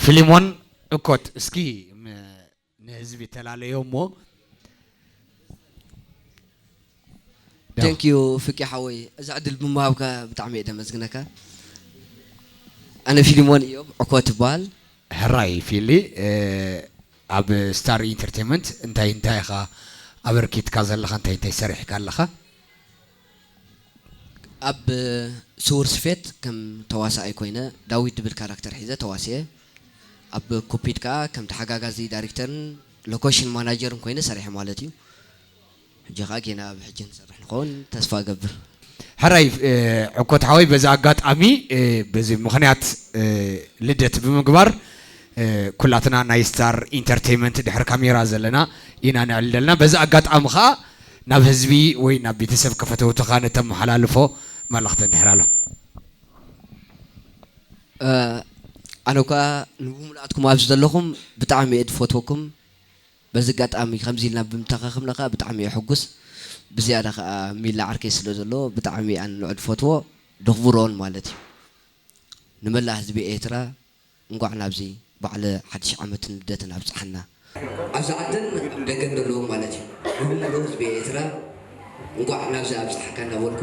ፊሊሞን እኮት እስኪ ም- ንህዝቢ ተላለዮ እሞ Thank you ፍቂ ሓወይ፣ እዚ ዕድል ብምሃብካ ብጣዕሚ እየ ደመስግነካ። ኣነ ፊሊሞን እዮም ዕኮት ይበሃል። ሕራይ ፊሊ፣ ኣብ ስታር ኢንተርቴንመንት እንታይ እንታይ ኢኻ ኣበርኪትካ ዘለኻ? እንታይ እንታይ ሰሪሕካ ኣለኻ? ኣብ ስውር ስፌት ከም ተዋሳኣይ ኮይነ ዳዊት ድብል ካራክተር ሒዘ ተዋሲየ። ኣብ ኩፒድ ከዓ ከም ተሓጋጋዚ ዳይሬክተርን ሎኬሽን ማናጀርን ኮይነ ሰሪሐ ማለት እዩ። ሕጂ ከዓ ጌና ኣብ ሕጂ ንሰርሕ ንኸውን ተስፋ እገብር። ሕራይ ዕኮት ሓወይ፣ በዚ ኣጋጣሚ በዚ ምኽንያት ልደት ብምግባር ኩላትና ናይ ስታር ኢንተርቴይመንት ድሕሪ ካሜራ ዘለና ኢና ነዕልል ዘለና። በዚ ኣጋጣሚ ከዓ ናብ ህዝቢ ወይ ናብ ቤተሰብ ከፈተውትኻ ነተመሓላልፎ መልእኽቲ እንድሕር ኣሎ። ኣነ እኳ ንብምልኣትኩም ኣብዚ ዘለኹም ብጣዕሚ እየ ዝፈትወኩም። በዚ ኣጋጣሚ ከምዚ ኢልና ብምተኻኸብና ከዓ ብጣዕሚ እየ ሕጉስ። ብዝያዳ ከዓ ሚላ ዓርከይ ስለ ዘሎ ብጣዕሚ ኣነ ንዑ ዝፈትዎ፣ ደኽብሮን ማለት እዩ። ንመላእ ህዝቢ ኤርትራ እንቋዕ ናብዚ በዓለ ሓድሽ ዓመትን ልደትን ኣብጽሓና። ኣብዚ ዓድን ኣብ ደገን ዘለዎም ማለት እዩ። ንብምልኡ ህዝቢ ኤርትራ እንቋዕ ናብዚ ኣብጽሓካ እናበልኩ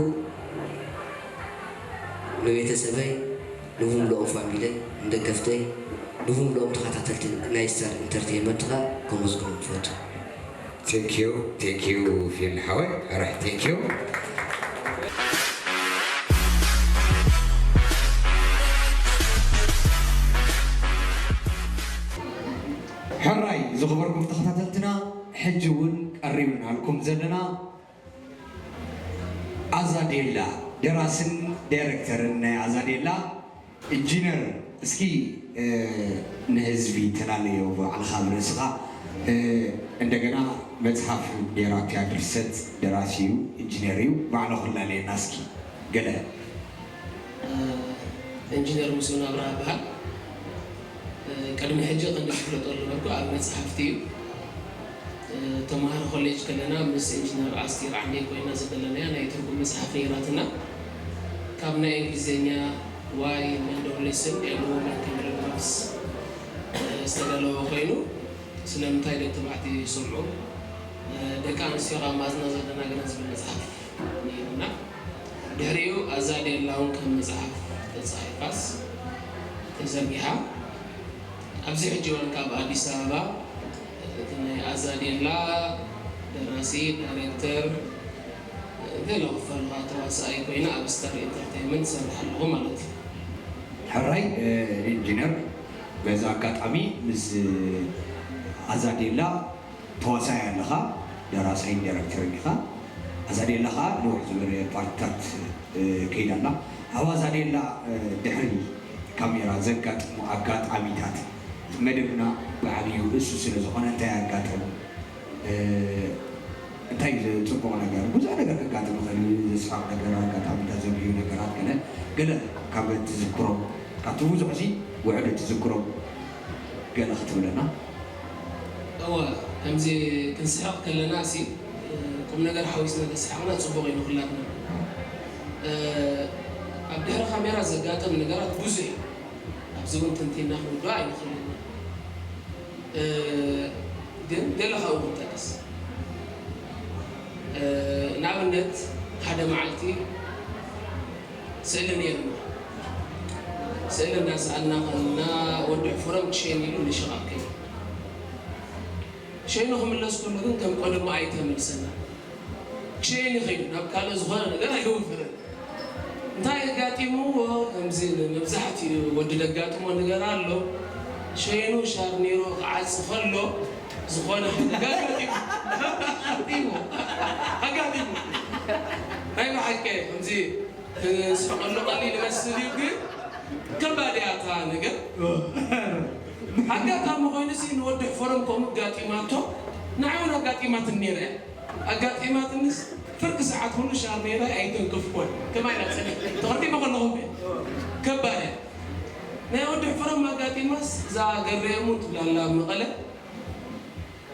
ንቤተሰበይ፣ ንብምልኦም ፋሚለይ፣ ንደገፍተይ፣ ንብምልኦም ተኸታተልቲ ናይ ስታር ኢንተርቴይንመንት ኸኣ ከመስግኖም እፈቱ። Thank you, thank you ፊል ሓወይ፣ ኣራሕ thank you። ሕራይ ዝኸበርኩም ተኸታተልትና፣ ሕጂ እውን ቀሪብናልኩም ዘለና ኣዛዴላ፣ ደራስን ዳይረክተርን ናይ ኣዛዴላ ኢንጂነር፣ እስኪ ንህዝቢ ተላለዮ ባዕልኻ ብርእስኻ። እንደገና መፅሓፍ ኔራትያ፣ ድርሰት ደራሲ እዩ፣ ኢንጂነር እዩ። ባዕልኹ ላለየና እስኪ ገለ። ኢንጂነር ሙሴ ናብራ እበሃል። ቅድሚ ሕጂ ቀንዲ ዝፍለጠሉ ነበርኩ ኣብ መፅሓፍቲ እዩ። ተምሃሮ ኮሌጅ ከለና ምስ ኢንጂነር ኣስቴር ዓንዴ ኮይና ዘደለናያ ናይ ትርጉም መፅሓፍ ነይራትና። ካብ ናይ እንግሊዝኛ ዋይ መንደው ሌስን ኤልዎ መንከንድረን ኖትስ ዝተዳለወ ኮይኑ ስለምንታይ ደቂ ተባዕትዮ ይሰምዑ ደቂ ኣንስትዮ ካብ ማዝና ዘደናግረን ዝብል መፅሓፍ ነይሩና። ድሕሪኡ ኣዛዴላ እውን ከም መፅሓፍ ተፃሒፋስ ተዘርጊሓ ኣብዚ ሕጂ እውን ካብ ኣዲስ ኣበባ እቲ ናይ ኣዛዴላ ደራሲ ዳይሬክተር ገለ ክፋል ከዓ ተዋሳኣይ ኮይነ ኣብ ስታር ኢንተርቴይንመንት እሰርሕ ኣለኹ ማለት እዩ። ሕራይ ኢንጂነር፣ በዚ ኣጋጣሚ ምስ ኣዛዴላ ተዋሳኣይ ኣለኻ፣ ደራሳይን ዳይረክተርን ኢኻ። ኣዛዴላ ኸዓ ንውሕ ዝበለ ፓርትታት ከይዳ ኣላ። ኣብ ኣዛዴላ ድሕሪ ካሜራ ዘጋጥሙ ኣጋጣሚታት፣ መደብና ብዓብዩ እሱ ስለ ዝኾነ እንታይ ኣጋጠሙ? እንታይ እዩ ጽቡቕ ነገር? ብዙሕ ነገር ከጋጥም ይኽእል እዩ። ዘስሕቕ ነገር፣ ኣጋጣሚታት ዘብህዩ ነገራት ገለ ገለ ካብ እትዝክሮም፣ ካብቲ ብዙሕ እዚ ውሑድ እትዝክሮም ገለ ክትብለና? እወ፣ ከምዚ ክንስሕቕ ከለና ሲ ቁም ነገር ሓዊስና ተሰሓቕና ጽቡቕ እዩ ንኹላትና። ኣብ ድሕሪ ካሜራ ዘጋጥም ነገራት ብዙሕ እዩ። ኣብዚ እውን ተንቲና ክንውድኦ ኣይንኽእልን ኢና። ግን ገለ ካብኡ ክንጠቅስ። ንኣብነት ሓደ መዓልቲ ስእሊ ነይርና። ስእሊ እንዳሰኣልና ከለና ወዲ ሕፉሮም ክሸይን ኢሉ ንሸቓቕ ከይዱ። ሸይኑ ክምለስ ከሎ ግን ከም ቀደሙ ኣይተመልሰና። ሸይኑ ከይዱ ናብ ካልእ ዝኾነ ነገር ኣይወፈረን። እንታይ ኣጋጢምዎ? ከምዚ ንመብዛሕትኡ ወዲ ደጋጥሞ ነገር ኣሎ። ሸይኑ ሻርኔሮ ክዓጽ ከሎ ዝኾነ ነገር ኣጋጢሙ። ኣጋጢሙ። ኣጋጢሙ። ናይ ብሓቂ ከምዚ ክንስሕቐሉ ቀሊል ይመስል እዩ፣ ግን ከባድ እያ እታ ነገር። ኣጋጣሚ ኮይኑሲ ንወዲ ሕፈሮም ከምኡ ኣጋጢማቶ፣ ንዓይ እውን ኣጋጢማትኒ ነይራ እያ። ኣጋጢማትንስ ፍርቂ ሰዓት ኩሉ ሻር ነይረ ኣይተንክፍኮን። ከማይ ናብ ጸኒሕ ተኸርቲመ ከለኹ እየ። ከባድ እያ። ናይ ወዲ ሕፈሮም ኣጋጢማስ እዛ ገሬሙ ትብላላ ኣብ መቐለ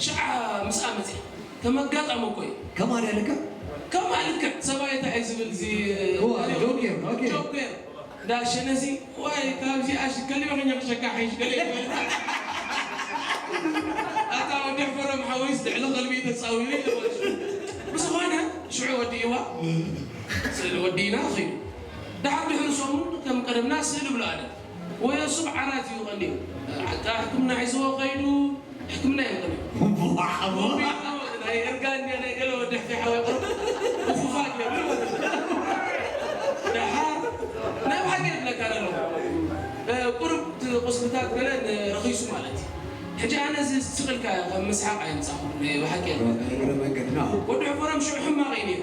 ሽዓ ምስኣ መፅያ ከም ኣጋጣሚ እኮ እዩ። ከማን ልክዕ ከማን ልክዕ ሰብኣይ እንታይ እዩ ዝብል እዚ ጆጌር ኦኬ ጆጌር ዳሸነሲ ዋይ ካብዚ ኣሽ ከሊበኸኛ ክሸካ ሓይሽ ገለ ይበል። ኣታ ወዲ ሕፈሮም ሓወይስ ልዕሊ ቐልቢ ተጻዊሩ ይበል። ብዝኾነ ሽዑ ወዲእዋ ስእሊ ወዲእና ኸይዱ። ደሓር ድሕሪ ሰሙን ከም ቀደምና ስእሊ ብሎ ኣለ። ወይ እሱ ዓራት እዩ ቀንዩ። ኣታ ሕክምና ሒዝዎ ኸይዱ። ሕክምና እዮም ቀንዩ። ናይ እርጋን ናይ ገለ ወዲ ሕፊ ሓወይ ቁሩብ እፉፋት እዮም። ደሓር ናይ ብሓቂ የድለካ ኣሎ። ቁሩብ ቁስልታት ገለ ረኺሱ ማለት እዩ። ሕጂ ኣነ እዚ ስቕልካ ከም ምስሓቕ ኣየምጻኹ ናይ ብሓቂ የድለካ። እግረ መንገድና። ወዲ ሕፈሮም ሽዑ ሕማቕ እዩ ነይሩ።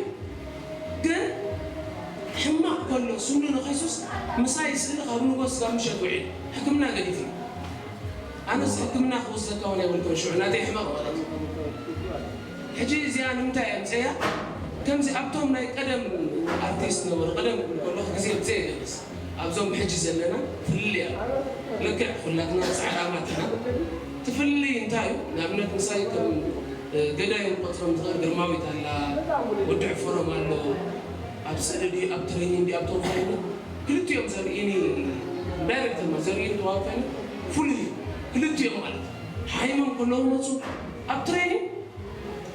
ግን ሕማቕ ከሎ ስምሉ ንኸይሱስ ምሳይ ስእሊ ካብ ንጎስ ካብ ምሸት ውዒል ሕክምና ገዲፉ እዩ። ኣነስ ሕክምና ክወስደካ እውን ኣይበልኩን ሽዑ ናተይ ሕማቕ ማለት እዩ። ሕጂ እዚኣ ንምንታይ እየ ኣምፅያ? ከምዚ ኣብቶም ናይ ቀደም ኣርቲስት ነበሩ ቀደም ክብል ከለኹ ግዜ ብዘይ የገድስ ኣብዞም ሕጂ ዘለና ፍልልይ ኣሎ። ልክዕ ኩላትና ፃዕዳ ማትና ትፍልይ እንታይ እዩ? ንኣብነት ምሳይ ከም ገዳይ ቆፅሮም ትኽእል ግርማዊት ኣላ፣ ወዲ ዕፈሮም ኣሎ። ኣብ ስእሊ ድዩ ኣብ ትሬኒንግ ድዩ ኣብ ተወፋይነት ክልቲኦም ዘርእኒ ዳይሬክተር ማ ዘርእኒ ተዋፋይነት ፍሉይ እዩ። ክልቲኦም ማለት ሓይሞም ከለዉ መፁ ኣብ ትሬኒንግ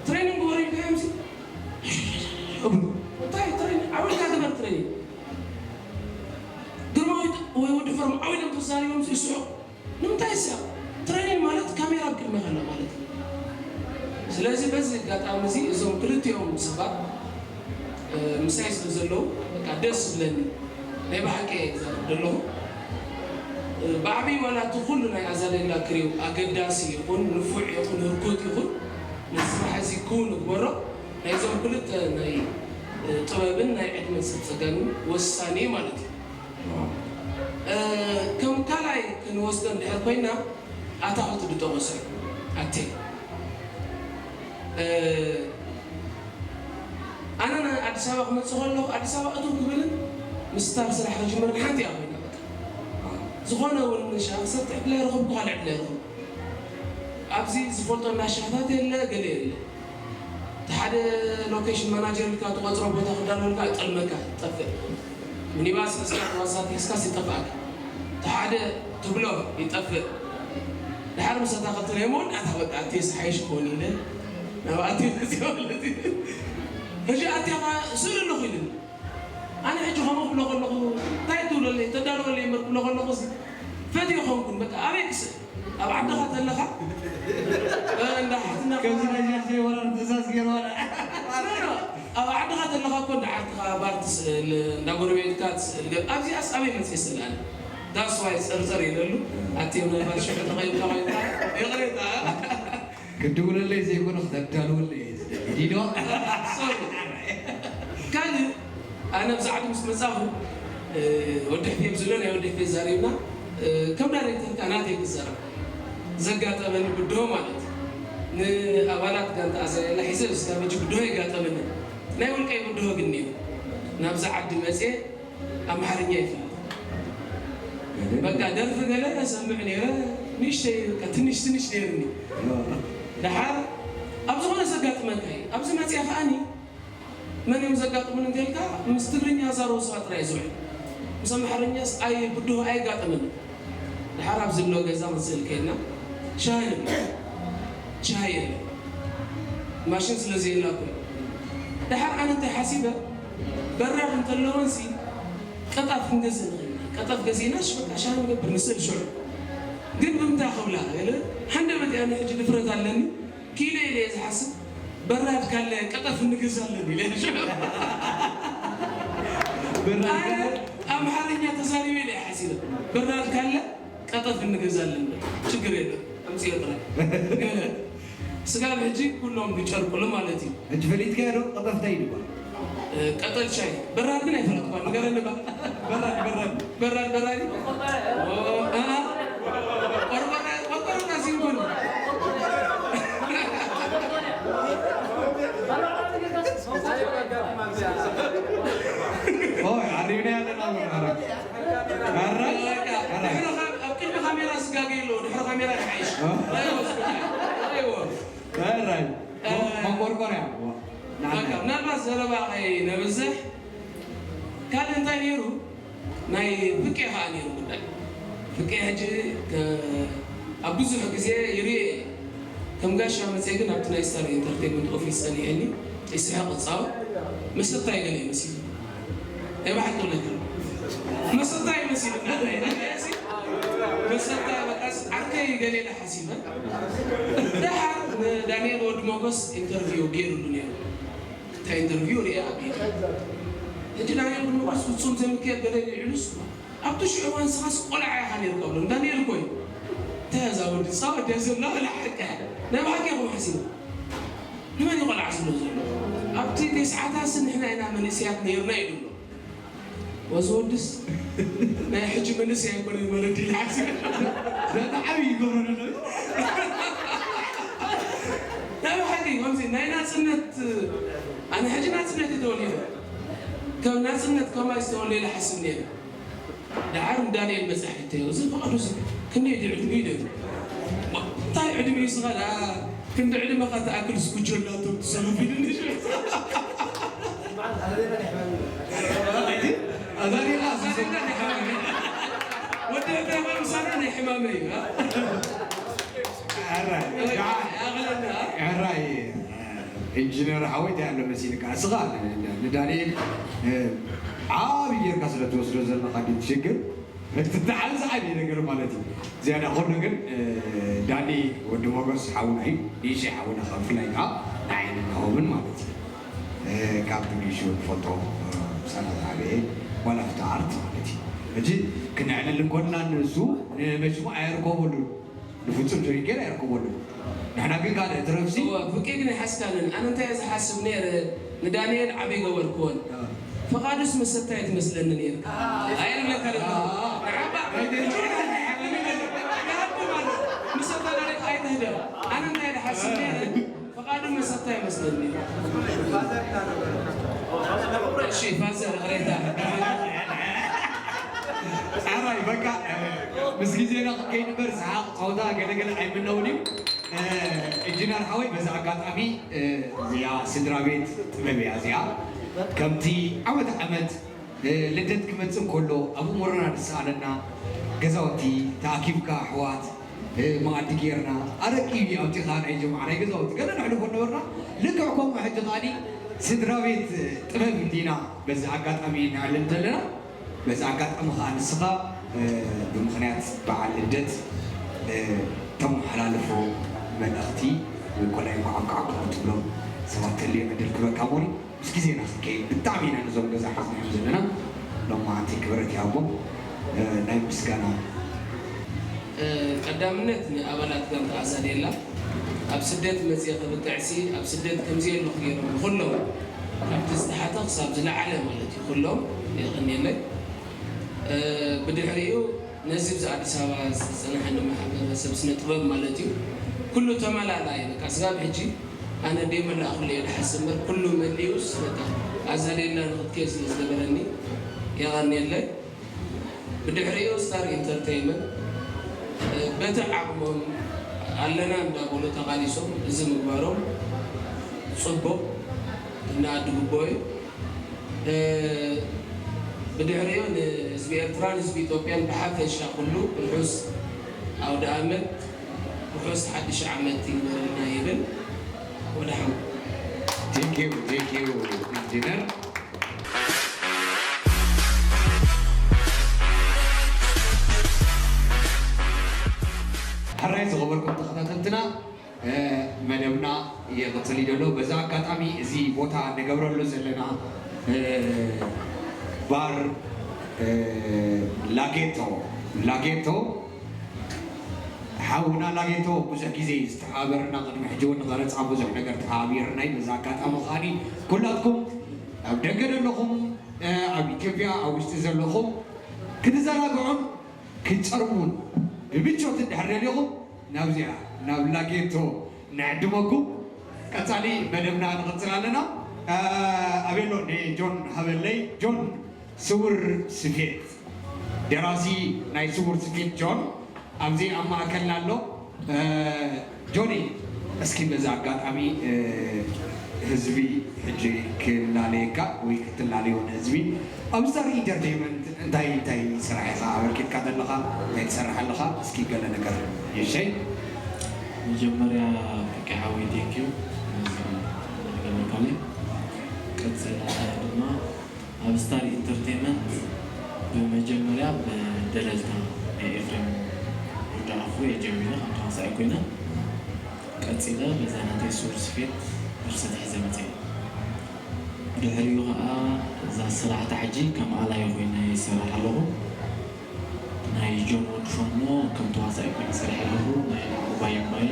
ትሬኒንግ ወሪድካዮም ሲ እብሉ እንታይ ትሬኒንግ ዓውልካ ግበር ትሬኒንግ ግርማዊት ወይ ወዲ ፈርም ዓው ኢሎም ተዛሪቦም ይስሑ። ንምንታይ ይስሑ? ትሬኒንግ ማለት ካሜራ ኣብ ቅድሜ ከላ ማለት እዩ። ስለዚ በዚ ኣጋጣሚ እዚ እዞም ክልቲኦም ሰባት እ፣ ምሳይ ስለ ዘለዉ በቃ ደስ ዝብለኒ ናይ ብሓቂ እየ ዝዛረብ ዘለኹ። እ፣ ብዓብዪ ዋላ እቲ ኩሉ ናይ ኣዛደላ ክሪው ኣገዳሲ ይኹን ንፉዕ ይኹን ህርኩት ይኹን ነዚ ስራሕ እዚ ክውን ንግበሮ ናይዞም ክልተ ናይ እ፣ ጥበብን ናይ ዕድመን ሰብ ጸጋን ወሳኒ ማለት እዩ። እ፣ ከም ካልኣይ ክንወስዶ እንድሕር ኮይና ኣታኽልቲ ዝጠቐሱ እዩ ኣቴ እ፣ ኣነ ን ኣዲስ ኣበባ ክመፅእ ከለኹ ኣዲስ ኣበባ እትው ክብልን ምስታር ስራሕ ክጅምርን ሓንቲ እያ ኮይና በቃ ዝኾነ እውን ሻሂ ክሰትሕ ዕድል ኣይረኸብኩ ካልእ ዕድል ኣይረኸብኩ ኣብዚ ዝፈልጦ እንዳ ሻሂታት የለ ገለ የለ እቲ ሓደ ሎኬሽን ማናጀር ኢልካ ትቆፅሮ ቦታ ክዳለልካ ይጠልመካ ይጠፍእ ሚኒባስ ሒዝካ ዋሳ ሒዝካስ ይጠፍኣካ እቲ ሓደ ትብሎ ይጠፍእ ድሓር ምስ ኣታኽልቲ ናይ መወዳእታ በቃ ኣቴ ዝሓይሽ ክኾን ኢለ ናብ ኣቴ መፅእ ማለት እዩ ሕጂ ኣቴኻ ስእሊ ኣለኹ ኢልኒ ኣነ ሕጂ ከምኡ ክብሎ ከለኹ እንታይ ትብለለይ ተዳልወለይ እምበር ክብሎ ከለኹ ፈትዮ ኾንኩን በቃ ኣበይ ክስእል ኣብ ዓድኻ ተለኻ እንዳ ሓትና ከምዚ ናይ ሻሸይ ወራር ትእዛዝ ገይርዋ ኣብ ዓድኻ ተለኻ እኮ እንዳ ዓድኻ ባር ትስእል እንዳ ጎረቤትካ ትስእል ገ ኣብዚኣስ ኣበይ መፅእ ይስእል ኣነ that's why ፅርፅር ኢለሉ ኣቲ ምናልባት ሽዑ ተቐይምካ ኮይንካ ይቕሬታ ክድውለለይ ዘይኮነ ክተዳልወለይ እየ ዝደሊ ዲዶ ካልእ ኣነ ኣብዚ ዓዲ ምስ መጻኹ ወዲ ሕፌ ብዝሎ ናይ ወዲ ሕፌ ዛሪብና ከም ዳይሬክተር ከኣ ናተይ ክዛረብ ዘጋጠመኒ ብድሆ ማለት ንኣባላት ጋንታ ኣዛየላ ሒዘ እስካብ ሕጂ ብድሆ የጋጠመኒ ናይ ውልቀይ ብድሆ ግን ነይሩ ናብዚ ዓዲ መፅየ ኣምሓርኛ ይፈልጥ በቃ ደርፊ ገለ እሰምዕ ነይረ ንእሽተይ በቃ ትንሽ ትንሽ ነይርኒ ደሓር ኣብ ዝኾነ ዘጋጥመካ እዩ ኣብዚ መፅያ ከዓኒ መን እዮም ዘጋጥሙን እንተልካ ምስ ትግርኛ ዛረቡ ሰባት ጥራይ ዝውዕል ምስ ኣምሓርኛስ ኣይ ብድሆ ኣየጋጠመን ድሓር ኣብ ዘሎ ገዛ ክንስእል ከይድና ሻሂ ንብል ሻሂ የለ ማሽን ስለ ዘየላ እኮ ድሓር ኣነ እንታይ ሓሲበ በራድ እንተለወንሲ ቀጣፍ ክንገዝእ ንኽእል ኢና ቀጠፍ ገዚእናሽ በቃ ሻሂ ንገብር ንስእል ሽዑ ግን ብምንታይ ክብላ ገለ ሓንደበት እያ ሕጂ ድፍረት ኣለኒ ኪሎ ኢለ እየ ዝሓስብ በራድ ካለ ቀጠፍ እንገዛለን ኢለ ኣምሓርኛ ተዛሪበ ኢለ ሓሲበ በራድ ካለ ቀጠፍ እንገዛለን ችግር የለ ኣምፅኦ ጥራይ ስጋብ ሕጂ ኩሎም ይጨርቁሉ ማለት እዩ ሕጂ ፈሊጥካዮ ዶ ቀጠፍ እንታይ ይባል ቀጠል ሻይ በራድ ግን ኣይፈለጥኳ ንገረኒ ባ በራድ በራድ በራድ በራድ ቆርቆራ ቆርቆራ ሲንኩን ኦይ ዓሪብና ያለና መራራ ኧረ ኧረ ኣብ ቅድሚ ካሜራ ስጋገ የለዎ ድሕሪ ካሜራ ይሓይሽ ራይዎ ራይ መቆርቆርያ በቃ ምናልባት ዘረባ ከይነብዝሕ ካልእ እንታይ ነይሩ ናይ ፍቄ ኸዓ ነይሩ ጉዳይ። ፍቄ ሕጂ ከ-፣ ኣብ ብዙሕ ግዜ ይርኤ እየ። ከም ጋሻ መፅየ ግን ኣብቲ ናይ ስታር ኢንተርቴይንመንት ኦፊስ ፀኒሐኒ፣ ይስሕቕ ይፃወት። መሰታይ ገለ እዩ መሲሉ። ናይ ብሓቂ እውነት እዩ። መሰታይ መሲሉ እና ናይ፣ ናይ፣ ናይ፣ መሰታይ በቃ ዓርከይ ገለ ኢለ ሓሲበ። ደሓር ንዳንኤል ወዲ ሞጎስ ኢንተርቪው ገይሩሉ ነይሩ። እታ ኢንተርቪው ሪኣ ኣቢለ። ሕጂ ዳንኤል ወዲ ሞጎስ ፍጹም ዘይምክየድ ገለ ኢሉ ይዕሉስ። ኣብቲ ሽዑ እዋን ንስኻስ ቆልዓ ኢኻ ነይርካ ብሎ። ዳንኤል እኮ እዩ። እንታይ እያ እዛ ወዲ፣ እዛ ወዲ እያ ዘላ በላ ሓቂ እያ። ናይ ብሓቂ ኢኹም ሓሲቦም። ንመን እዩ ቆልዓ ዝብሎ ዘሎ? ኣብቲ ተስዓታትስ ንሕና ኢና መንእሰያት ነይርና እዩ ዝብሎ። ወዚ ወድስ ናይ ሕጂ መንእሰይ ኣይኮነን ወለዲ ኢሉ ሓሲቡ። ዘታ ዓብዪ ይገብሮ ዘሎ እዩ። ናይ ብሓቂ ከምዚ ናይ ናጽነት፣ ኣነ ሕጂ ናጽነት እየ ተወሊደ። ከም ናጽነት ከማይ ዝተወለደ ሓስብ ነይረ። ደሓር ንዳንኤል መጻሕፍተዮ፣ እዚ ፍቓዱ እዚ ክንደይ ድዩ ዕድሚኡ? ኢለ። እንታይ ዕድሚኡ? ስኻ ደኣ ክንዲ ዕድመኻ ትኣክል ስጉጆላቶም ትሰልፍ ኢሉኒ። ኣዛሪላ ኣዛሪላ ናይ ሕማመይ። ወዲ ኤፍሬም ምሳና ናይ ሕማመይ እዩ፣ አ? ሕራይ፣ ኣቕለና፣ አ? ሕራይ፣ ኢንጂነር ሓወይ እንታይ ኣሎ መሲልካ? እስኻ ን-፣ ን-፣ ንዳንኤል፣ እ፣ ዓቢ ጌርካ ስለ ትወስዶ ዘለኻ ድዩ ትሽግር? እቲ ዓብዚ ዓቢ ነገር ማለት እዩ። ዝያዳ ኮሎ ግን፣ እ፣ ዳኒ ወዲ ሞጎስ ሓውና እዩ። ንእሽተይ ሓውና ካብ ብፍላይ ከኣ ንዓይ ንኸውን ማለት እዩ። እ፣ ካብ ብንእሽኡ ንፈልጦ፣ እ፣ ምሳና ዝዓበየ ዋላ ፍታ ኣርት ማለት እዩ። ሕጂ ክነዕልል እንኮልና ንሱ ንመሽሙ ኣየርከበሉን። ንፍጹም ጆሪጌር ኣይርከበሉን። ንሕና ግን ካልእ እቲ ረብሲ እወ፣ ፍቄ ግን ኣይሓስካንን። ኣነ እንታይ እየ ዝሓስብ ነይረ፣ ንዳንኤል ዓቢ ገበርክዎን። እ። ፍቓዱስ መሰታይ ትመስለኒ ነይርካ። ኣየርብለካ ነበር። እ። ንዓባ ኣይደልኩ። ንዓባ ማለት፣ ምስ ኣተዳደግ ኣይትህደም። ኣነ እንታይ ዝሓስብ ነይረ፣ ፍቓዱ መሰታይ ይመስለኒ። እሺ፣ ፋዘር፣ ቅሬታ። ኣራይ፣ በቃ፣ ምስ ግዜና ክንከይድ እምበር፣ ሰሓቕ፣ ጸወታ፣ ገለ ገለ ኣይምነውን እዩ። እ፣ ኢንጂነር ሓወይ፣ በዚ ኣጋጣሚ፣ እ፣ እዚኣ ስድራ ቤት ጥበብ እያ እዚኣ። ከምቲ ዓመት ዓመት፣ እ፣ ልደት ክመጽእ እንከሎ፣ ኣብ እምሮና ዝሰኣለና ገዛውቲ፣ ተኣኪብካ ኣሕዋት፣ እ፣ መኣዲ ጌርና፣ ኣረቂ ኣብቲኻ ናይ ጅምዓ ናይ ገዛውቲ ገለ ነሕልፎ ነበርና። ልክዕ ከምኡ ሕጂ ከኣኒ ስድራ ቤት ጥበብ እንዲና በዚ ኣጋጣሚ ነዕልል ዘለና። በዚ ኣጋጣሚ ከኣ ንስኻ፣ እ፣ ብምኽንያት በዓል ልደት፣ እ፣ ተመሓላልፎ መልእኽቲ ወይ ኮላይ እንኳዕ ኣብቅዓኩም ትብሎም ሰባት ተልዮም ዕድል ክበካ እሞ ምስ ግዜና ክንከይድ ብጣዕሚ ኢና ነዞም ገዛ ሓዝናዮም ዘለና። ሎማዓንቲ ክብረት ይሃቦም፣ እ፣ ናይ ምስጋና። እ፣ ቀዳምነት ንኣባላት ጋንታ ኣዛዴላ፣ ኣብ ስደት መጽየ ክብቅዕሲ፣ ኣብ ስደት ከምዚ የለኹ ገይሮም ንኹሎም፣ ካብቲ ዝተሓተ ክሳብ ዝለዓለ ማለት እዩ፣ ኩሎም የቐንየለይ። እ፣ ብድሕሪኡ ነዚ ኣብዚ ኣዲስ ኣበባ ዝጸንሐኒ ማሕበረሰብ ስነ ጥበብ ማለት እዩ፣ ኩሉ ተመላላኢ፣ በቃ፣ ስጋብ ሕጂ ኣነ ደይመላእኩሉ እየ ዝሓስብ እምበር፣ ኩሉ መሊኡስ፣ በቃ፣ ኣዛዴላ ንኽትከይድ ስለ ዝገበረኒ፣ የቐንየለይ። ብድሕሪኡ ስታር ኢንተርተይመንት፣ እ፣ በቲ ዓቕሞም ኣለና እንዳበሉ ተቓሊሶም፣ እዚ ምግባሮም ጽቡቕ እና ድግቦ እዩ። እ፣ ብድሕሪኡ ንህዝቢ ኤርትራን ህዝቢ ኢትዮጵያን ብሓፈሻ ኩሉ ርሑስ ኣውደ ኣመት፣ ርሑስ ሓድሽ ዓመት ይግበረልና ይብል። ወደ ሓው። Thank you, thank you ኢንጂነር። ሕራይ ዝኸበርኩም ተኸታተልትና፣ እ፣ መደብና ይቕጽል እዩ ዘሎ። በዛ ኣጋጣሚ እዚ ቦታ ንገብረሉ ዘለና፣ እ፣ ባር፣ እ፣ ላጌቶ፣ ላጌቶ፣ ሓውና ላጌቶ ብዙሕ ግዜ እዩ ዝተሓባበረና። ቅድሚ ሕጂ እውን ንቐረጻ ብዙሕ ነገር ተሓባቢርና እዩ። በዛ ኣጋጣሚ ከኣኒ ኩላትኩም ኣብ ደገ ዘለኹም፣ እ፣ ኣብ ኢትዮጵያ ኣብ ውሽጢ ዘለኹም ክትዘናግዑን ክትጸርቡን ብምቾት እንድሕር ደሊኹም ናብዚኣ ናብ ላጌቶ ንዕድመኩም። ቀጻሊ መደብና ንቕጽል ኣለና። እ፣ ኣቤሎ ንጆን ሃበለይ። ጆን ስውር ስፌት፣ ደራሲ ናይ ስውር ስፌት ጆን ኣብዚ ኣብ ማእከልና ኣሎ። እ፣ ጆኒ፣ እስኪ በዚ ኣጋጣሚ፣ እ፣ ህዝቢ ሕጂ ክላለየካ ወይ ክትላለዮ ንህዝቢ ኣብ ስታር ኢንተርቴይመንት እንታይ እንታይ ስራሕ ኢኻ ኣበርኪትካ ዘለኻ? እንታይ ትሰርሕ ኣለኻ? እስኪ ገለ ነገር። እሺ። መጀመርያ ብቂ ሓወይ ቴንኪዩ ገለካለይ። ቀፂልና ድማ ኣብ ስታር ኢንተርቴይመንት ብመጀመርያ ብደለልታ ናይ ኤፍሬም ወዲ ኣፍሮ እየ ጀሚረ ከም ተዋሳኢ ኮይነ። ቀፂለ በዛ ናተይ ሱር ስፌት ድርሰት ሒዘ መፅየ። ብድሕሪኡ ከዓ እዛ ሰላሕታ ሕጂ ከም ኣላየ ኮይነ ይሰርሕ ኣለኹ። ናይ ጆን ወዲ ፎርሞ ከም ተዋሳኢ ኮይነ ሰሪሐ ኣለኹ። ናይ ናዕቑባይ እምባየ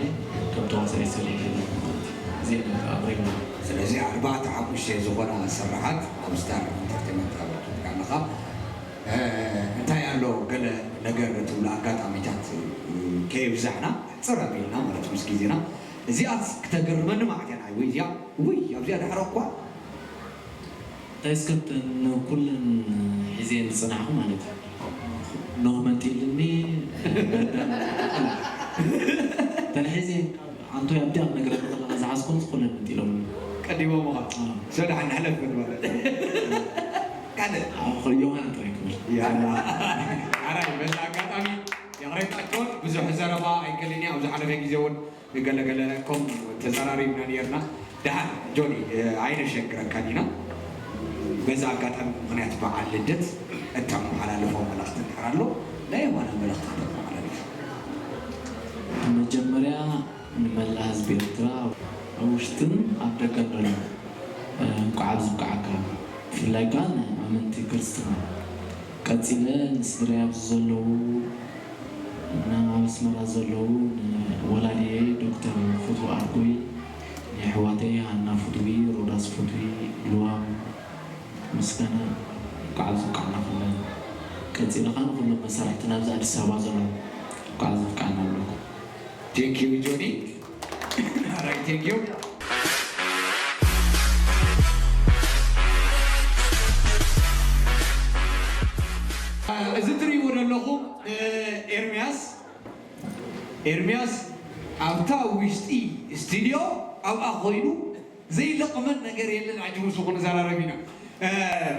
ከም ተዋሳኢ ሰሪሐ ኣለኹ ማለት እዩ። እዚአን ኣብ ሬማ ስለዚ ኣርባዕተ ሓሙሽተ ዝኾና ስራሓት ኣብ ስታር ኢንተርቴይመንት ኣበርኪትካ ኣለኻ። እ፣ እንታይ ኣሎ ገለ ነገር ትብሉ ኣጋጣሚታት እ፣ ከየብዛሕና ሕፅር ኣቢልና ማለት ምስ ግዜና እዚኣስ ክተገርመኒ ማለት እያ ናይ ወይ እዚኣ ውይ ኣብዚኣ ዳሕረ እኳ እንታይ እስከ ንኩለን ሒዘ ዝፅናሕኩ ማለት እዩ። ኖህ መንጢልኒ ተን ሒዘ ኣንቶ ኣብዲኣ ክነግረካ ከለካ ዝሓዝኮን ኩለን መንጢሎም ቀዲሞምኻ ሰዳሕ ንሕለፍ ማለት ካልእ ዮሃን ጥራይ ክብል ያላ ሓራይ በዚ ኣጋጣሚ ይቕሬታ ጆን ብዙሕ ዘረባ ኣይከልን እየ ኣብ ዝሓለፈ ግዜ እውን ገለገለ ከም ተዘራሪብና ነርና። ደሓን ጆኒ ኣይነሸግረካን ኢና። በዚ ኣጋጣሚ ምኽንያት በዓል ልደት እተመሓላልፎ መልእኽቲ እንድሕር ኣሎ ናይ የማነ መልእኽቲ ክተመሓላልፍ። መጀመርያ ንመላእ ህዝቢ ኤርትራ ኣብ ውሽጥን ኣብ ደገን ዘሎ እንኳዕ ኣብዚ ብቃዓካ ብፍላይ ከዓ ንኣመንቲ ክርስትና ቀፂለ ንስድራይ ኣብዚ ዘለዉ እና ኣብ ኣስመራ ዘለዉ ንወላዲየይ ዶክተር ፍትዊ ኣርጎይ ንኣሕዋተይ ሃና ፍትዊ ሮዳስ ፍትዊ ልዋም ምስጋና እንኳዕ ኣብዚ ብቃዕና ኩለን ቀፂለ ከዓ ንኩሎም መሳርሕትና ኣብዚ ኣዲስ ኣበባ ዘለዉ እንኳዕ ኣብዚ ብቃዕና ኣለኩም Thank you Johnny. Alright, thank you. እዚ ትርእይዎ ዘለኹም ኤርሚያስ ኤርሚያስ ኣብታ ውሽጢ ስቱድዮ ኣብኣ ኮይኑ ዘይለቕመን ነገር የለን። ሕጂ ምስ ኹ ንዘራረብ ኢና።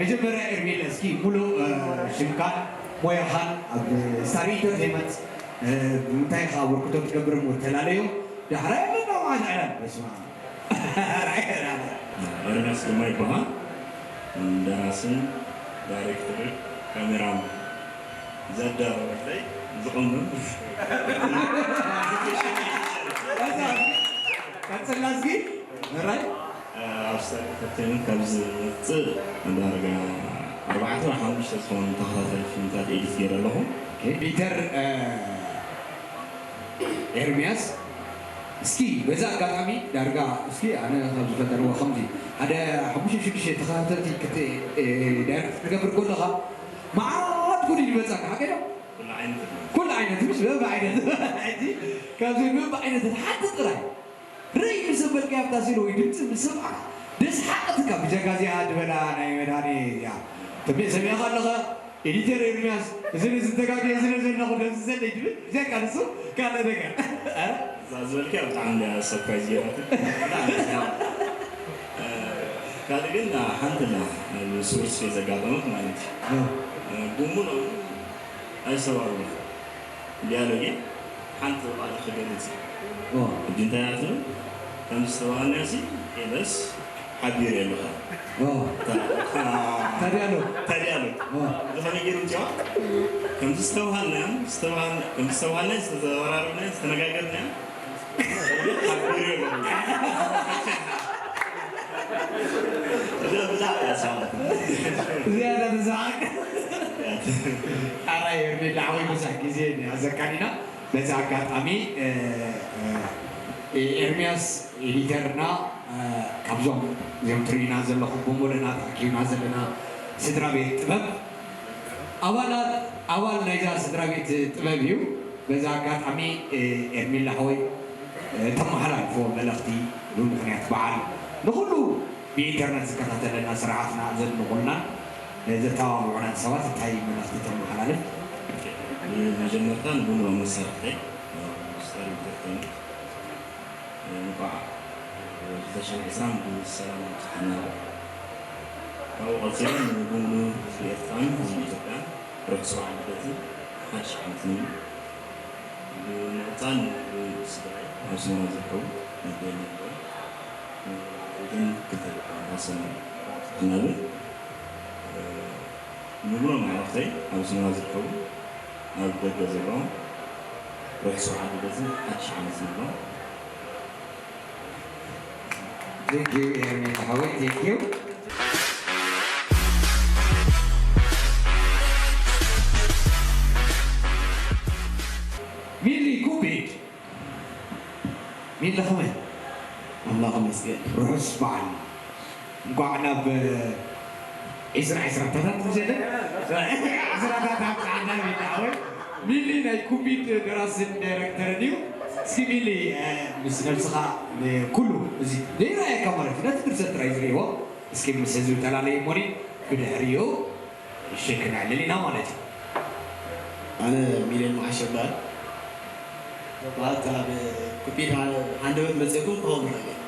መጀመርያ ኤርሚለ እስኪ ሙሉእ ሽምካን ሞያኻን ኣብ ስታር ኢንተርቴይመንት ብምንታይ ኢኻ ኣበርክቶ ትገብር እሞ ተላለዮም ዳሕራይ መናዋዓት ዕላል በስማ ኤርሚያስ ግርማ ይበሃል። ደራስን ዳይሬክተርን ካሜራን ዘዳረበለይ ዝቕምም ቀፅላ እስኪ ምራይ ኣብ ስታር ኢንተርቴይመንት ካብ ዝመፅእ ዳርጋ ኣርባዕተ ወይ ሓሙሽተ ዝኾኑ ተኸታታሊ ፊልምታት ኤዲት ገይረ ኣለኹ። ፒተር ኤርሚያስ እስኪ በዚ ኣጋጣሚ ዳርጋ እስኪ ኣነ ካብ ዝፈልጠልዎ ከምዚ ሓደ ሓሙሽተ ሽዱሽተ ተኸታተልቲ ክት ዳይሬክት ትገብር ከለኻ መዓት ኩሉ ይመፀካ ሓቀዶ ኩሉ ዓይነት ምስ በብ ዓይነት ካብዚ በብ ዓይነት ሓንቲ ጥራይ ርእይ ምስ ኣበልካያ ኣብታ ስእሊ ወይ ድምፂ ምስ ሰምዓካ ደስ ሓቐትካ ብጀካ እዚኣ ዝበላ ናይ መድሃኔ እያ ትንቢት ሰሚዕካ ኣለኻ ኤዲተር ኤርሚያስ እዚ ንዝተጋግየ ስለ ዘለኹ ደምስሰለይ ትብል ብጀካ ንሱ ካልእ ነገር ኧረ እዛ ዝበልክያ ብጣዕሚ እንድያ ሰርፕራይዝ ገይራትኒ ብጣዕሚ ደስ ኢላ ካልእ ግን ሓንቲ ኣላ ሱር ስፌት ዘጋጠመት ማለት እዩ ብሙሉእ ኣይሰባብሩን ዲያሎጌ ሓንቲ ቃል ክገልጽ ሕጂ እንታይ እያ ትብል ከምዚ ዝተባሃልናዮ ሲ ኤለስ ሓቢረ ኣለኻ ታዲያሎ ታዲያሎ ዝኾነ ገይሩ ምፅዋ ከምዚ ዝተባሃልናዮ ከምዚ ዝተባሃልናዮ ዝተዘራረብናዮ ዝተነጋገርናዮ ሓቢረ ኣለኹ ዝያዳ ተዛዓቅ ኣራይ ኤርሜላ ሓወይ ብዙሕ ግዜ ንያዘካን ኢና በዚ ኣጋጣሚ ኤርሚያስ ኤዲተርና ካብዞም እዚኦም ትርእዩና ዘለኹም ብምሉእና ተኣኪብና ዘለና ስድራ ቤት ጥበብ ኣባላት ኣባል ናይዛ ስድራ ቤት ጥበብ እዩ በዚ ኣጋጣሚ ኤርሚላ ሓወይ ተመሓላልፎ መልእኽቲ ብምኽንያት በዓል ንኹሉ ብኢንተርነት ዝከታተለና ስርዓትና ዘድንቑልናን ዘተባብዑናን ሰባት እንታይ መልእኽቲ ተመሓላልፍ? ብመጀመርታ ንብምሉኦም መሳርሕተይ ስታር ኢንተርቴይመንት እንኳዕ ክልተ ሽሕን ዕስራን ብሰላም ኣብጽሓና። ካብኡ ቀጺሉ ንብሙሉ ህዝቢ ኤርትራን ህዝቢ ኢትዮጵያን ርሑስ በዓል ልደትን ሓድሽ ዓመትን እዩ። ብምቕጻል ንስድራይ ኣብ ኣስመራ ዝርከቡ ነደይ ነቦይ፣ ንዓበይተይን ክልተ ደቂ ኣንባሰል እናብል፣ እ፣ ንብሎም ኣዕሩኽተይ ኣብ ኣስመራ ዝርከቡ፣ ኣብ ደገ ዘለዉ ርሑስ በዓል ልደትን ሓድሽ ዓመትን ንብሎም። Thank you, ኤርሚ ሓወይ፣ thank you። ሚሊ ኩቢድ፣ ሚሊ ከመይ? ኣምላኽ ይመስገን። ርሑስ በዓል። እንኳዕ ናብ ዒስራ ዒስራታት ምሸት ዒስራታት ኣብፅዓና ሚሊ ሓወይ። ሚሊ ናይ ኩቢድ ደራስን ዳይረክተርን እዩ። እስኪ ሚሊ፣ እ፣ ምስ ነብስኻ ንኩሉ እዚ ዘይረኣየካ ማለት እዩ፣ ነቲ ድርሰት ጥራይ ዝርእይዎ እስኪ ምስ ህዝቢ ተላለዩ እሞኒ ብድሕሪኡ ሸክ ነዕልል ኢና ማለት እዩ። ኣነ ሚልዮን መዓሽ እበሃል። ማለት ኣብ ኩቢድ ሃ- ሃንደበት መፅእኩም ክኸውን ይኽእል እዩ።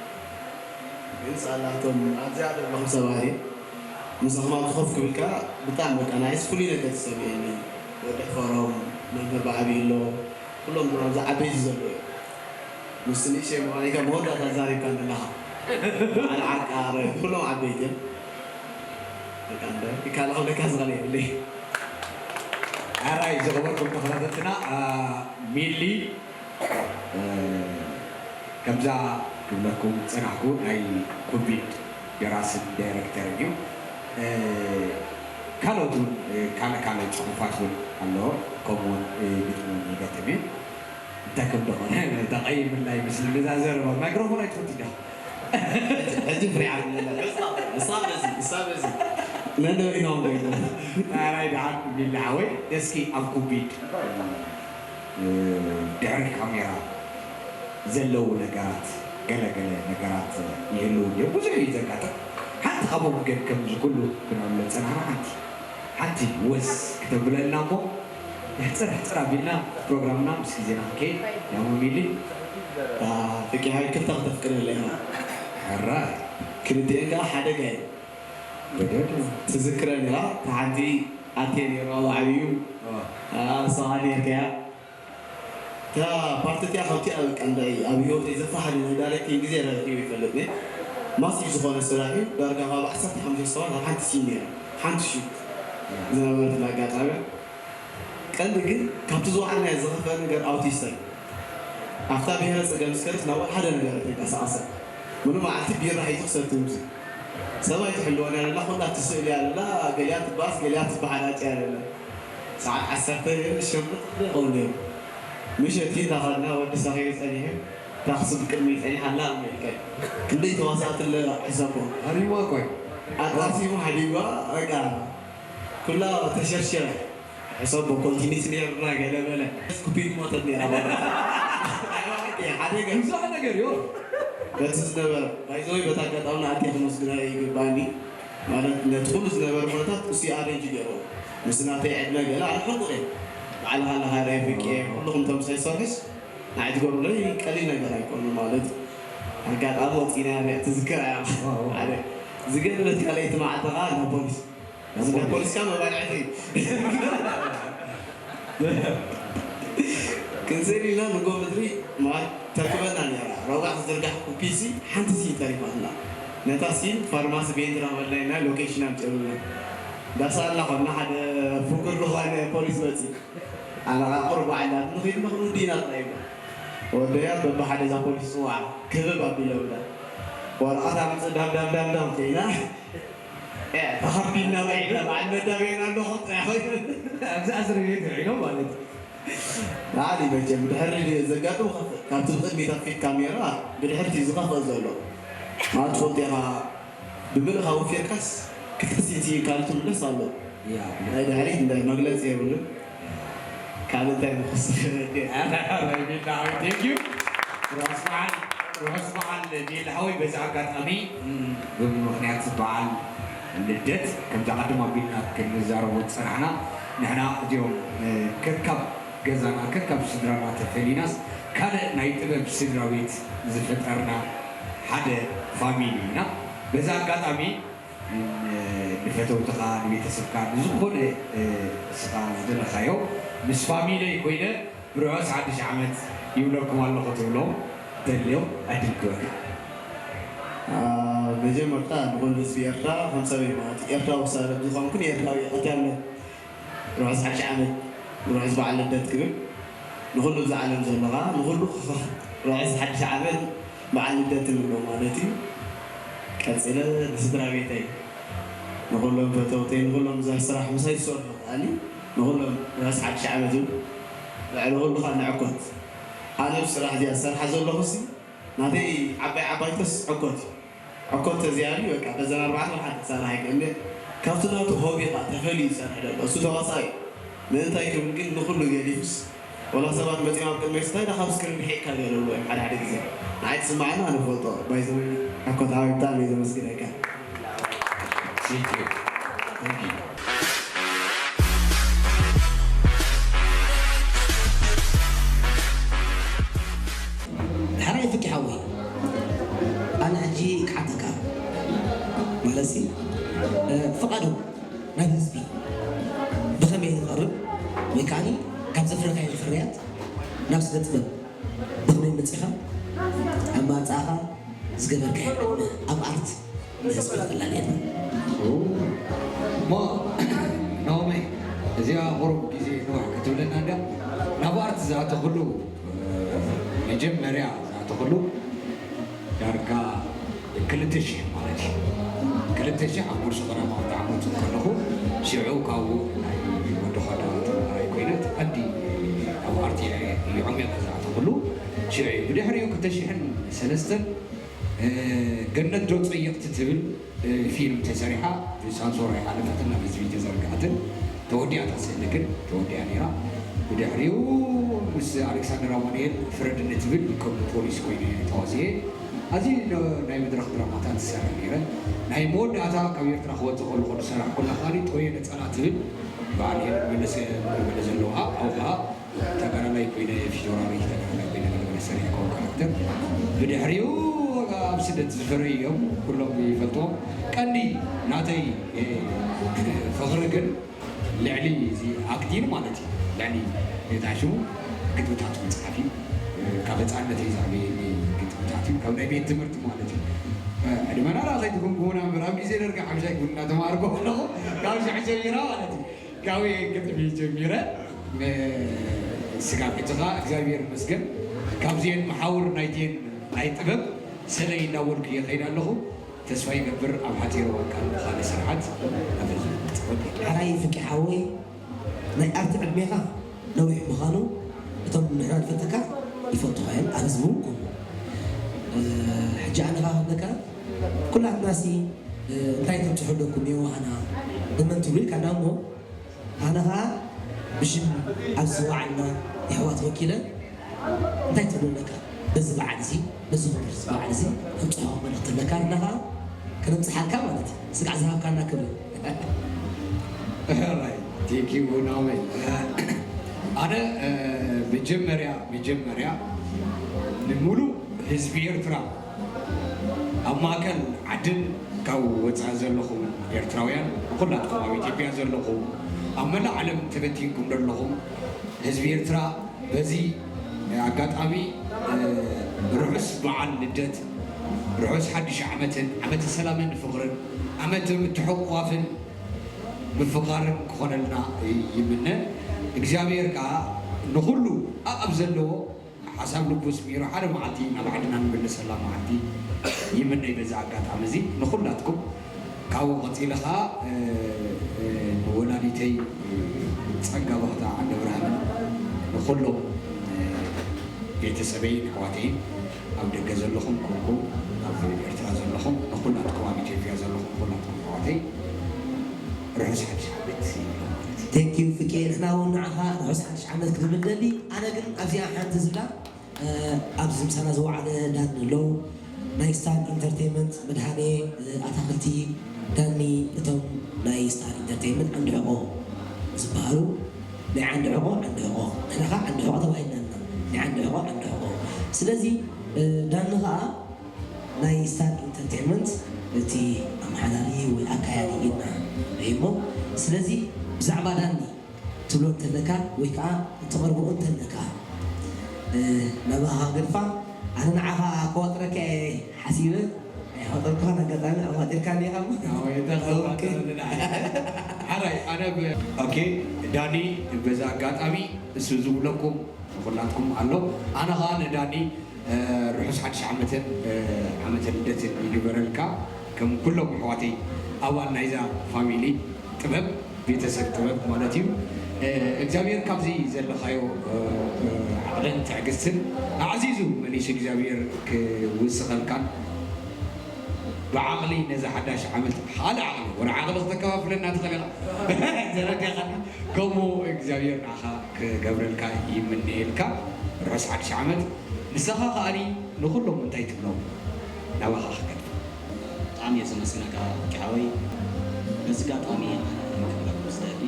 ግን ሰኣላቶም ኣብዚኣ ዘለኹም ሰባት እዩ። ምሳኹም ኣብዚ ኮፍ ክብል ከኣ ብጣዕሚ በቃ ናይስ ፍሉይ ነገር ተሰሚዑኒ። ወዲ ሕፈሮም፣ መምህር ብዓብዩ ኣሎ፣ ኩሎም ኣብዚ ዓበይቲ ዘለዉ እዮም። ምስ ንእሽተይ ምዃነይ ከኣ መወዳእታ ዛሪብካ ኣለኻ። በዓል ዓርቃ፣ ኩሎም ዓበይቲ እዮም። በቃ እንደ ይካል ክብለካ ዝኽእል የብለይ። ኣራይ ዝኸበርኩም ተኸታተልትና፣ ኣ፣ ሚሊ፣ እ፣ ከምዛ ክብለኩም ዝጸናሕኩ ናይ ኩቢድ ደራስን ዳይረክተርን እዩ። እ፣ ካልኦት እውን፣ እ፣ ካልእ ካልእ ጽሑፋት እውን ኣለዎ። ከምኡውን፣ እ፣ ግጥሚ እውን ይገጥም እዩ። እንታይ ከም ደኾነ ተቐይምላ ይመስል። ነዛ ዘረባ ማይክሮፎን ኣይትፈቱ ዲኻ? ሕጂ ፍሪዓ ኣለላ። እሳ በዚ፣ እሳ በዚ። ነንበይኖም ኮይኖም። ኣራይ ደሓን ሚሊ ሓወይ፣ እስኪ ኣብ ኩቢድ፣ እ፣ ድሕሪ ካሜራ ዘለዉ ነገራት፣ ገለ ገለ ነገራት ይህልዉ እዮም። ብዙሕ እዩ ዘጋጥም። ሓንቲ ካብኦም ግን ከምዚ ኩሉ ክነብሎ ዝጸናሕና ሓንቲ፣ ሓንቲ ወስ ክተብለልና እሞ፣ ሕጽር ሕጽር ኣቢልና ፕሮግራምና ምስ ግዜና ክንከይድ ያሞ ሚሊ። ፍቂሓ ክልተ ክተፍቅደለይ ኢኻ። ሕራይ። ክልቲኤን ከኣ ሓደጋ እዩ። በደድ። ትዝክረን ኢኻ፣ እታ ሓንቲ ኣቴ ነይሩ ኣብ ዓብዩ፣ ኦ። ኣስኻ ነይርካያ። እታ ፓርቲ እቲኣ ካብቲ ኣብ ቀንዲ ኣብ ህይወተይ ዘፋሓሪ ናይ ዳይሬክቲንግ ግዜ ረኺቡ ይፈልጥ እየ። ማሲጅ ዝኾነ ስራሕ እዩ። ዳርጋ ካብ ዓሰርተ ሓሙሽተ ሰባት ኣብ ሓንቲ ሲን ነይረ። ሓንቲ ሹት ዝነበረት ኣጋጣሚ። ቀንዲ ግን ካብቲ ዝወዓልናዮ ዝኸፍአ ነገር ኣውቲስታ እዩ። ኣብታ ብሄረ ጸገም ስከርስ ናብ ሓደ ነገር ኣይተንቀሳቐሰን። ምሉእ መዓልቲ ቢራ ሒዙ ክሰቲ ምሲ። ሰብ ኣይትሕልወን እያ ዘላ፣ ኩላ ትስእል እያ ዘላ፣ ገሊኣ ትባኣስ፣ ገሊኣ ትበሓላጭ እያ ዘላ። ሰዓት ዓሰርተ ነይሩ፣ ሸምብቕ ይኸውን ነይሩ። ምሸት እንዳኸድና ወዲ ሰኺሩ ጸኒሑ፣ ታክሲ ብቅድሚ ጸኒሓ ኣላ እሞ ኢልካ እዩ። ክንደይ ተዋሳእቲ ኣለ ሕሰቦ። ሃሪዋ እኮ እዩ። ኣጣሲሙ ሓዲጓ፣ በቃ፣ ኩላ ተሸርሸረ። ሕሰቦ፣ ኮንቲኒቲ ነይሩና ገለ በለ። ስኩፒድ ሞተት ነይራ ማለት እዩ። ሓደ ገ- ብዙሕ ነገር እዩ። በቲ ዝነበረ፣ ባይዘወይ በቲ ኣጋጣሚ ንኣዴ ከመስግና ይግባኒ። ማለት ነቲ ኩሉ ዝነበረ ኩነታት እሱ ኣሬንጅ ገይሩ። ምስ ናተይ ዕድመ ገለ ኣነ ሕቁቕ እየ። ባዕልኻ ኣለኻ ዳይ ፍቄ፣ ኩልኹም ተምሳይ ሰርቪስ ንዓይ ትገብሩለይ ቀሊል ነገር ኣይኮኑ ማለት። ኣጋጣሚ ወፂና እያ ትዝከር እያ። ሓደ ዝገደለት ካልኣይቲ መዓልቲ ኸዓ ናብ ፖሊስ። እዚ ናይ ፖሊስ ከዓ መባልዕቲ እዩ። ክንስእል ኢልና ንጎ ምድሪ ማለት ተርክበና ነይራ። ረብዓ ዝዝርጋሕ ፒሲ ሓንቲ ሲን ተሪፋትና። ነታ ሲን ፋርማሲ ቤንድራ በልና ኢና ሎኬሽን ኣምፅኡልና። እንዳሰኣልና ኮና ሓደ ፍጉር ዝኾነ ፖሊስ መፂ። ኣነ ከዓ ቁሩብ ዓላት ንኺድ ንኽንውዲ ኢና ጥራይ ኢልና። ወደያ በብሓደ እዛ ፖሊስ ፅዋዓ ክብብ ኣቢሎምና። ወረቐት ኣምፅእ ዳም ዳም ዳም ዳም ከይና ተኸቢልና ውዒልና በዓል መዳበይና ኣለኹ ጥራሕ ኮይኑ ኣብዛ እስር ቤት ውዒሎም ማለት እዩ። ንዓሊ መቸም ብድሕሪ ዘጋጥም ከፍእ ካብቲ ብቕድሚት ኣብ ፊት ካሜራ ብድሕርቲ ዝኸፍእ ዘሎ ማለት ትፈልጦ ኢኻ። ብምልእኻ ወፊርካስ ክልተ ሲቲ ካልእ ትምለስ ኣሎ። ናይ ድሕሪት እንዳ መግለፂ የብሉን። ካልእ እንታይ ምኽስር ራስ በዓል ራስ በዓል ቢል ሓወይ በዚ ኣጋጣሚ ብምኽንያት በዓል ልደት ከምዚ ቀደም ኣቢልና ክንዛረቦ ዝፀናሕና ንሕና እዚኦም ከካብ ገዛና ከካብ ስድራና ተፈሊናስ ካልእ ናይ ጥበብ ስድራ ቤት ዝፈጠርና ሓደ ፋሚሊ ኢና። በዛ ኣጋጣሚ ንፈተውትኻ፣ ንቤተሰብካ፣ ንዝኾነ እስኻ ዝደለኻዮ ምስ ፋሚለይ ኮይነ ብርሑስ ሓድሽ ዓመት ይብለኩም ኣለኹ ትብሎም ተልዮም ዕድል ክበካ። መጀመርታ ንኹሉ ህዝቢ ኤርትራ ከም ሰበይ ማለት እዩ። ኤርትራዊ ክሳብ ዝኾንኩ ንኤርትራዊ ቀትያለ ርሑስ ሓድሽ ዓመት፣ ርሑስ በዓል ልደት ክብል ንኹሉ ብዛ ዓለም ዘሎ ኸዓ ንኹሉ ርሑስ ሓድሽ ዓመት በዓል ልደት ንብሎ ማለት እዩ። ቀፂለ ንስድራ ቤተይ፣ ንኹሎም ፈተውተይ፣ ንኹሎም እዛ ስራሕ ምሳይ ዝሰርሑ ከዓኒ ንኹሎም ርሑስ ሓድሽ ዓመት ይብል። ልዕሊ ኩሉ ከዓ ንዕኮት ኣነ ብስራሕ እዚኣ ዝሰርሓ ዘለኹ ሲ ናተይ ዓባይ ዓባይቶስ ዕኮት እዩ። ዕኮት ተዚያኒ በቃ በዘን ኣርባዕተ ሓደ ክሳራ ኣይክእልየ ካብቲ ናቱ ሆቢ ከዓ ተፈልዩ ይሰርሕ ደሎ እሱ ተዋሳኢ እዩ። ምእንታይ ክብል ግን ንኩሉ ገዲፉስ ወላ ሰባት መፂኦም ኣብ ቅድመይ ስታይ ካብ ስክሪን ርሒቅካ ገለዎ እዮም ሓደ ሓደ ግዜ ንዓይ ትስማዓኒ ኣነ ፈልጦ ባይዘወይ ዕኮት ዓባይ ብጣዕሚ እየ ዘመስግነካ። ሕራይ ፍቂ ሓወይ ኣነ ሕጂ ክሓተካ ማለትሲ ፍቓዱ ናብ ህዝቢ ብኸመይ ዝቐርብ ወይ ከዓ ካብ ዘፍረካዮ ፍርያት ናብ ስነ ጥበብ ብኸመይ መፂኻ ኣብ ማፃእኻ ዝገበርካዮ ዕድመ ኣብ ኣርት ንህዝቢ ክላልየና እሞ ናኦሚ እዚኣ ቁሩብ ግዜ ንውሕ ክትብለና እንድያ ናብ ኣርት ዝኣተኽሉ መጀመርያ ዝኣተኽሉ ዳርጋ ክልተ ሽሕ ማለት እዩ ክልተ ሽሕ ኣብ ቁርሲ ቀዳማዊ ዓመት ከለኹ ሽዑ ካብኡ ናይ ወዲ ኳዳ ተምሃራይ ኮይነ ቀዲ ኣብ ኣርቲ ይዖም እየ ዝኣተኽሉ ሽዑ እዩ ብድሕሪኡ ክልተ ሽሕን ሰለስተን ገነት ዶ ፀየቕቲ ትብል ፊልም ተሰሪሓ ብሳንሶር ኣይሓለፈትን ናብ ህዝቢ ተዘርግሐትን ተወዲኣታ ስእሊ ግን ተወዲኣ ነይራ ብድሕሪኡ ምስ ኣሌክሳንደር ኣማኑኤል ፍረድኒ ትብል ከም ፖሊስ ኮይነ ተዋስኤ ኣዝዩ ናይ መድረኽ ድራማታት ዝሰርሕ ነይረ ናይ መወዳእታ ካብ ኤርትራ ክወፅእ ከለኹ ዝሰራሕኩላ ካሊ ጦየ ነፀላ ትብል በዓል ሄለን መለሰ መለ ዘለዋ ኣብኡ ከዓ ተጋዳላይ ኮይነ ፊጆራሪ ተጋዳላይ ኮይነ ገለመለ ሰሪሐ ከውን ካራክተር ብድሕሪኡ ኣብ ስደት ዝፈረዩ እዮም ኩሎም ይፈልጥዎም ቀንዲ ናተይ ፍቕሪ ግን ልዕሊ እዚ ኣክቲን ማለት እዩ ልዕሊ ቤታ ሽሙ ግጥምታት መፅሓፍ እዩ ካብ ህፃንነት እዩ ዝዕበየኒ ግጥምታት እዩ ካብ ናይ ቤት ትምህርቲ ማለት እዩ ዕድመና ራሳይ ትጉምጉሙና እምበር ኣብ ግዜ ደርጊ ሓምሻይ ክብል እናተማሃርኩ ኣለኹ ካብ ሽዑ ጀሚራ ማለት እዩ ካብ ግጥሚ ጀሚረ ስጋብ ሕጂ ከዓ እግዚኣብሔር ይመስገን ካብዚኤን መሓውር ናይቲኤን ናይ ጥበብ ሰለይ እንዳበልኩ እየ ከይድ ኣለኹ ተስፋ ይገብር ኣብ ሓፂር እዋን ከዓ ብካልእ ስርሓት ናብ ህዝቢ ክፅበብ እየ። ሕራይ ፍቂ ሓወይ ናይ ኣርቲ ዕድሜኻ ነዊሕ ምዃኑ እቶም ንሕና ንፈልጠካ ይፈልጡኻ እዮም ኣብ ህዝቢ እውን ከምኡ ሕጂ ኣነ ከዓ ክብለካ ኩላትናሲ እንታይ ተብፅሑ ኣለኩም የዋህና እመን ትብሉ ኢልካና እሞ ኣነ ከዓ ብሽም ኣብዚ ዝወዓልና የሕዋት ወኪለ እንታይ ትብሉ ኣለካ በዚ በዓል እዚ በዚ ክቡር በዓል እዚ ተብፅሖ መልእክቲ ኣለካ እና ከዓ ከነብፅሓልካ ማለት እዩ ስጋዕ ዝሃብካና ክብሪ ሕራይ ቴንኪዩ ናመይ ኣነ መጀመርያ መጀመርያ ንሙሉእ ህዝቢ ኤርትራ ኣብ ማእከል ዓድን ካብ ወፃኢ ዘለኹም ኤርትራውያን ኩላትኩም ኣብ ኢትዮጵያ ዘለኹም ኣብ መላእ ዓለም ተበቲንኩም ዘለኹም ህዝቢ ኤርትራ በዚ ኣጋጣሚ ርሑስ በዓል ልደት ርሑስ ሓድሽ ዓመትን ዓመተ ሰላምን ፍቕርን ዓመተ ምትሕቑቋፍን ምፍቓርን ክኾነልና ይምነ እግዚኣብሔር ከዓ ንኹሉ ኣኣብ ዘለዎ ሓሳብ ልቡ ስሚሩ ሓደ መዓልቲ ናብ ዓድና ንምልሰላ መዓልቲ ይምነይ በዚ ኣጋጣሚ እዚ ንኹላትኩም ካብኡ ቀፂለ ከዓ ንወላዲተይ ፀጋ ባህታ ዓደብርሃምን ንኩሎም ቤተሰበይን ኣሕዋተይን ኣብ ደገ ዘለኹም ኮንኩም ኣብ ኤርትራ ዘለኹም ንኩላትኩም ኣብ ኢትዮጵያ ዘለኹም ኩላትኩም ኣሕዋተይ ርሑስ ሓድሽ ዓመት ይብሎ ማለት እዩ። Thank you ፍቄ ንሕና እውን ንዓኻ ርሑስ ሓድሽ ዓመት ክንብል ንደሊ ኣነ ግን ኣብዚኣ ሓንቲ ዝብላ ኣብዚ ምሳና ዝወዓለ ዳኒ ኣለዉ ናይ ስታር ኢንተርቴንመንት መድሃኔ ኣታኽልቲ ዳኒ እቶም ናይ ስታር ኢንተርቴንመንት ዓንዲ ሕቆ ዝበሃሉ ናይ ዓንዲ ሕቆ ዓንዲ ሕቆ ንሕና ከዓ ዓንዲ ሕቆ ተባሂልና ኣለና ናይ ዓንዲ ሕቆ ዓንዲ ሕቆ ስለዚ ዳኒ ከዓ ናይ ስታር ኢንተርቴንመንት እቲ ኣመሓዳሪ ወይ ኣካያዲ ኢልና ንሪሞ። ስለዚ ብዛዕባ ዳኒ ትብሎ እንተለካ ወይ ከዓ እተቕርቦ እንተለካ፣ እ፣ ናባኻ ገድፋ። ኣነ ንዓኻ ክዋጥረካ እየ ሓሲበ ኣይፋጠርኩኻን። ኣጋጣሚ ኣዋጢርካ ዲኻ? ሓራይ ኣነ ብ- ኦኬ፣ ዳኒ፣ በዛ ኣጋጣሚ እሱ ዝብለኩም ንኹላትኩም ኣሎ። ኣነ ኸዓ ንዳኒ ርሑስ ሓድሽ ዓመትን ዓመተ ልደትን ይግበረልካ። ከም ኩሎም ኣሕዋተይ ኣባል ናይዛ ፋሚሊ ጥበብ፣ ቤተሰብ ጥበብ ማለት እዩ። እግዚኣብሔር ካብዚ ዘለኻዮ ዓቕልን ትዕግስትን ኣዕዚዙ መሊሱ እግዚኣብሔር ክውስኸልካን ብዓቕሊ ነዛ ሓዳሽ ዓመት ካልእ ዓቕሊ ወረ ዓቕሊ ክተከፋፍለና ትኽእል ኢኻ። ዘረዲኻና ከምኡ እግዚኣብሔር ንዓኻ ክገብረልካ ይምነየልካ። ርሑስ ሓድሽ ዓመት። ንስኻ ከኣኒ ንኹሎም እንታይ ትብሎም? ናባኻ ክገድፍ። ብጣዕሚ እየ ዘመስግነካ ብርኪ ሓወይ። በዚ ኣጋጣሚ ኣነ ክብለኩም ዝደሊ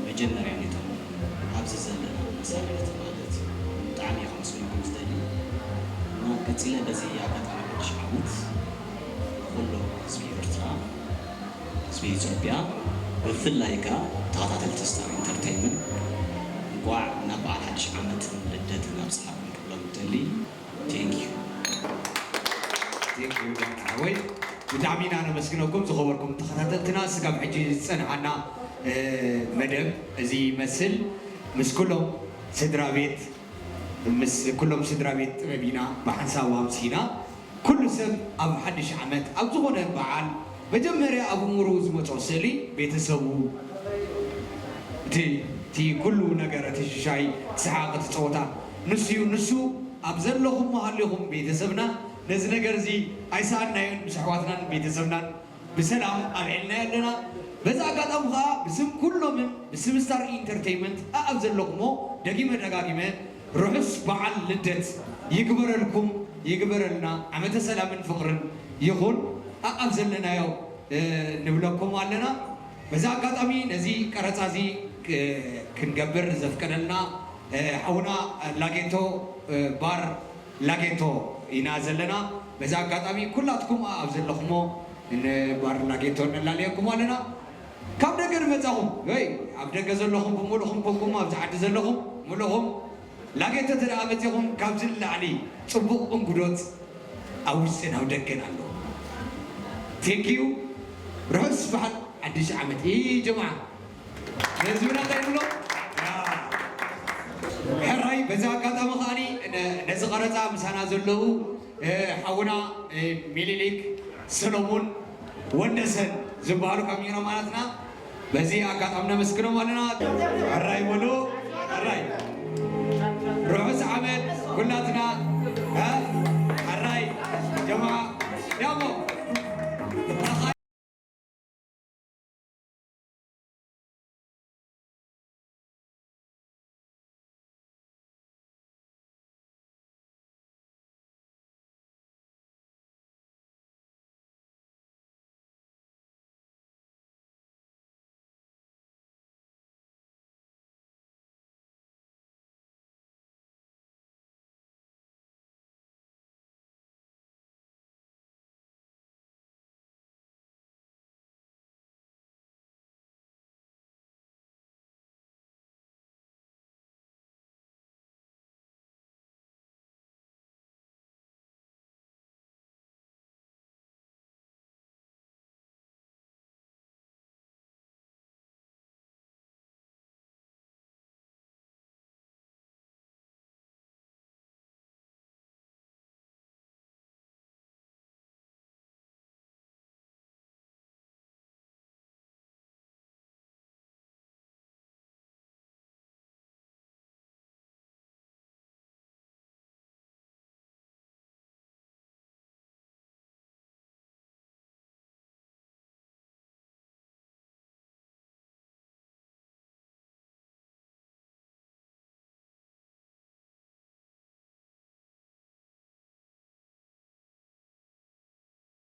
መጀመርያ ነቶም ኣብዚ ዘለና መሳርሕቲ ማለት ብጣዕሚ እየ ከመስግነኩም ዝደሊ እና ቀፂለ በዚ ኣጋጣሚ ሓድሽ ዓመት ንኩሉ ህዝቢ ኤርትራ ህዝቢ ኢትዮጵያ ብፍላይ ከኣ ተኸታተልቲ ስታር ኢንተርቴይንመንት እንቋዕ ናብ በዓል ሓድሽ ዓመትን ልደትን ኣብጽሓኩም ክብሎም እደሊ። Thank you። Thank you ዳኒ ሓወይ፣ ብጣዕሚ ኢና ነመስግነኩም ዝኸበርኩም ተኸታተልትና። ስጋብ ሕጂ ዝጸንሓና መደብ እዚ ይመስል። ምስ ኩሎም ስድራ ቤት ምስ ኩሎም ስድራ ቤት ጥበብ ኢና ብሓንሳብ ኣምሲና። ኩሉ ሰብ ኣብ ሓድሽ ዓመት ኣብ ዝኾነ በዓል መጀመርያ ኣብ እምርኡ ዝመጾ ስእሊ ቤተሰቡ፣ እቲ እቲ ኩሉ ነገር እቲ ሽሻይ እቲ ሰሓቕ እቲ ጸወታ ንሱ እዩ። ንሱ ኣብ ዘለኹም ሃሊኹም ቤተሰብና ነዚ ነገር እዚ ኣይሰኣንናዮን ምስ ኣሕዋትናን ቤተሰብናን ብሰላም ኣብዒልናዮ ኣለና። በዚ ኣጋጣሚ ኸኣ ብስም ኩሎምን ብስም ስታር ኢንተርተይመንት ኣኣብ ዘለኹሞ ደጊመ ደጋጊመ ርሑስ በዓል ልደት ይግበረልኩም ይግበረልና። ዓመተ ሰላምን ፍቕርን ይኹን ኣኣብ ዘለናዮ ንብለኩም ኣለና። በዚ ኣጋጣሚ ነዚ ቀረፃ እዚ ክንገብር ዘፍቀደልና ሓውና ላጌቶ ባር ላጌቶ ኢና ዘለና። በዚ ኣጋጣሚ ኩላትኩም ኣብ ዘለኹሞ ንባር ላጌቶ ነላልየኩም ኣለና። ካብ ደገ ንመጻኹም ወይ ኣብ ደገ ዘለኹም ብምሉእኹም ኮንኩም ኣብዚ ዓዲ ዘለኹም ምሉእኹም ላጌቶ ተደኣ መጺኹም ካብዚ ንላዕሊ ጽቡቕ እንጉዶት ኣብ ውሽጥን ኣብ ደገን ኣሎ። ቴንኪዩ። ርሑስ በዓል ሓድሽ ዓመት ኢ ጀምዓ። ነዚ ብና እንታይ ንብሎ? ሕራይ በዚ ኣጋጣሚ ከዓኒ ነዚ ቀረፃ ምሳና ዘለዉ ሓውና ሚኒሊክ ሰሎሙን ወንደሰን ዝበሃሉ ካሜራማናትና በዚ ኣጋጣሚ ነመስግኖም ኣለና። ሕራይ በሉ። ሕራይ ርሑስ ዓመት ኩላትና።